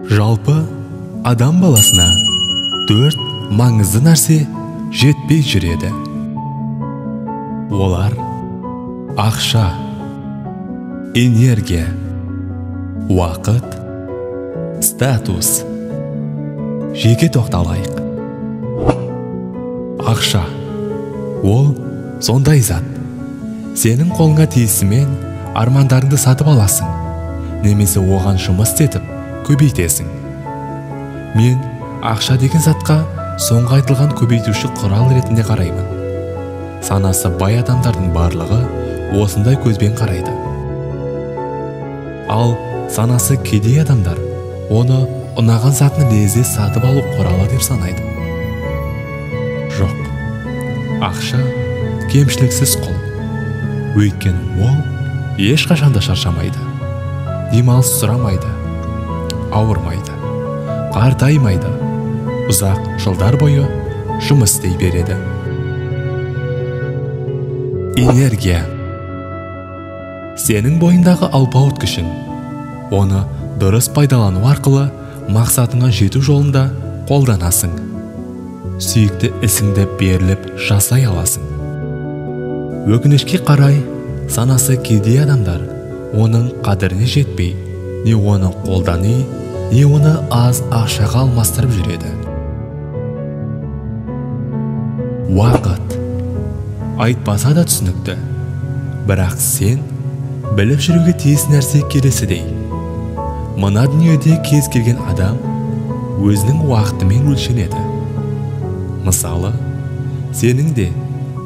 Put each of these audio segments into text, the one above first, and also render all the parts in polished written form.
Жалпы, адам баласына 4 маңызды нәрсе жетпей жүреді. Олар: ақша, энергия, уақыт, статус. Жеке тоқталайық. Ақша. Ол сондай зат. Сенің қолыңа тиісімен армандарыңды сатып аласың, немесе оған жұмыс істетіп көбейтесің. Мен ақша деген затқа соңғы айтылған көбейтуші құрал ретінде қараймын. Санасы бай адамдардың барлығы осындай көзбен қарайды. Ал санасы кедей адамдар оны ұнаған затын лезде сатып алу құралы деп санайды. Жоқ, ақша кемшіліксіз құл. Өйткені ол ешқашан да шаршамайды, демалыс сұрамайды, ауырмайды, қартаймайды, ұзақ жылдар бойы жұмыс істей береді. Энергия. Сенің бойындағы алпауыт күшің. Оны дұрыс пайдалану арқылы мақсатыңа жету жолында қолданасың. Сүйікті ісіңді беріліп жасай аласың. Өкінішке қарай, санасы кедей адамдар оның қадіріне жетпей, не оны қолдани, не оны аз ақшаға алмастырып жүреді. Уақыт. Айтпаса да түсінікті. Бірақ сен біліп жүруге тиіс нәрсе келесідей. Мына дүниеде кез келген адам өзінің уақытымен өлшенеді. Мысалы, сенің де,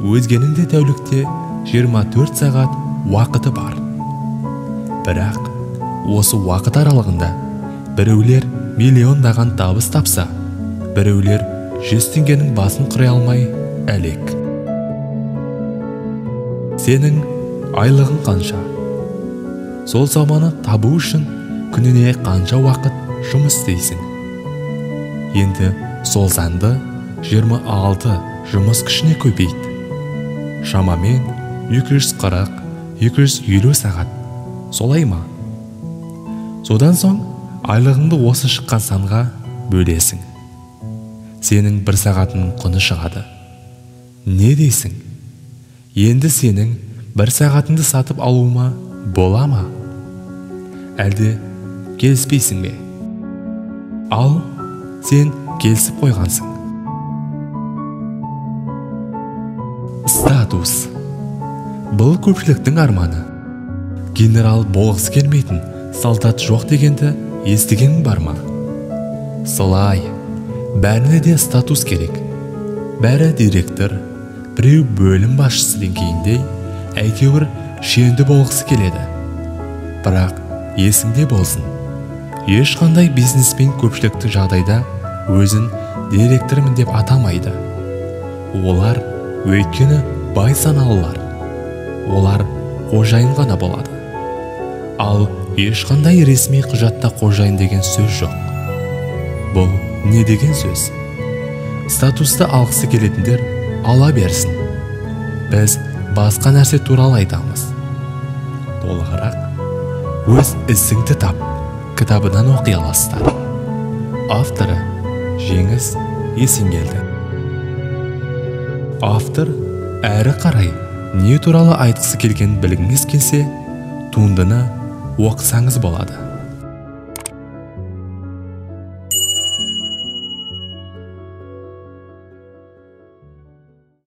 өзгенің де тәулікте 24 сағат уақыты бар. Бірақ осы уақыт аралығында біреулер миллиондаған табыс тапса, біреулер 100 теңгенің басын құрай алмай әлек. Сенің айлығың қанша? Сол соманы табу үшін күніне қанша уақыт жұмыс істейсің? Енді сол санды 26 жұмыс күшіне көбейт. Шамамен 240-250 сағат. Солай ма? Содан соң айлығыңды осы шыққан санға бөлесің. Сенің бір сағатының құны шығады. Не дейсің? Енді сенің бір сағатыңды сатып алуыма бола ма? Әлде келіспейсің бе? Ал сен келісіп қойғансың. Статус. Бұл көпшіліктің арманы. Генерал болғысы келмейтін солдат жоқ дегенді естігенің бар ма? Солай, бәріне де статус керек. Бәрі директор, біреу бөлім басшысы деңгейінде әйтеуір шенді болғысы келеді. Бірақ есіңде болсын, ешқандай бизнесмен көпшілікті жағдайда өзін директормын деп атамайды. Олар өйткені бай саналылар. Олар қожайын ғана болады. Ал ешқандай ресми құжатта қожайын деген сөз жоқ. Бұл не деген сөз? Статусты алғысы келетіндер ала берсін. Біз басқа нәрсе туралы айтамыз. Толығырақ «Өз ісіңді тап» кітабынан оқи аласыздар. Авторы Жеңіс Есенгелді. Автор әрі қарай не туралы айтқысы келгенін білгіңіз келсе, туындыны оқысаңыз болады.